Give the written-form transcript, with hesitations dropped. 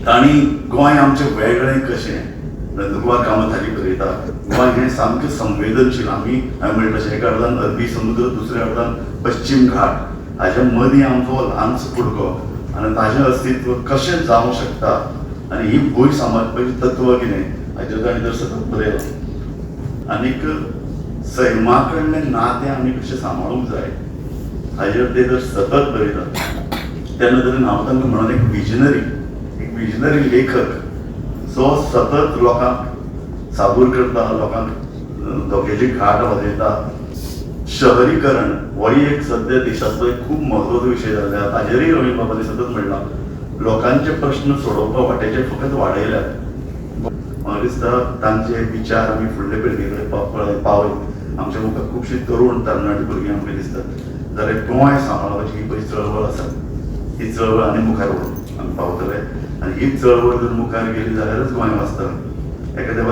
तांणी गोंय आमचें वेगळें कशें, नंदकुमार कामत हाजी बरयता, गोंय हें सामकें संवेदनशील. आमी हांवें म्हणलें तशें एका अर्दान अरबी समुद्र, दुसऱ्या अर्दान पश्चीम घाट, हाज्या मदीं आमचो ल्हानसो कुडको आनी ताजें अस्तित्व कशें जावंक शकता आनी ही भूंय सांबाळपाची तत्व कितें हाजेर ताणें तर सतत बरयलां. आनीक सैमा कडलें नातें आमी कशें सांबाळूंक जाय हाजेर ते जर सतत बरयतात. त्या नदरेन हांव तांकां म्हणून एक विजनरी, एक विजनरी लेखक जो सतत लोकांक साबूर करता, लोकांक धोक्याची घाट वाजयता. शहरीकरण होय एक सद्या देशांतलो एक खूब म्हत्वाचो विशय जाल्लो आसा. ताजेरय रवीन्द्रबाबांनी सतत म्हणलां, लोकांचे प्रश्न सोडोवपा वाटेचे फकत वाडयल्यात. म्हाका दिसता तांचे विचार आमी फुडले पिळगे कडेन पावयत. आमच्या मुखार खुबशीं तरुण तरणाटी भुरगीं आमकां दिसतात जाल्यार गोंय सांबाळपाची ही पळय चळवळ आसा, ही चळवळ आनी मुखार व्हरून आमी पावतले आनी ही चळवळ जर मुखार गेली जाल्यारच गोंय वाचतलें. एका तेंपार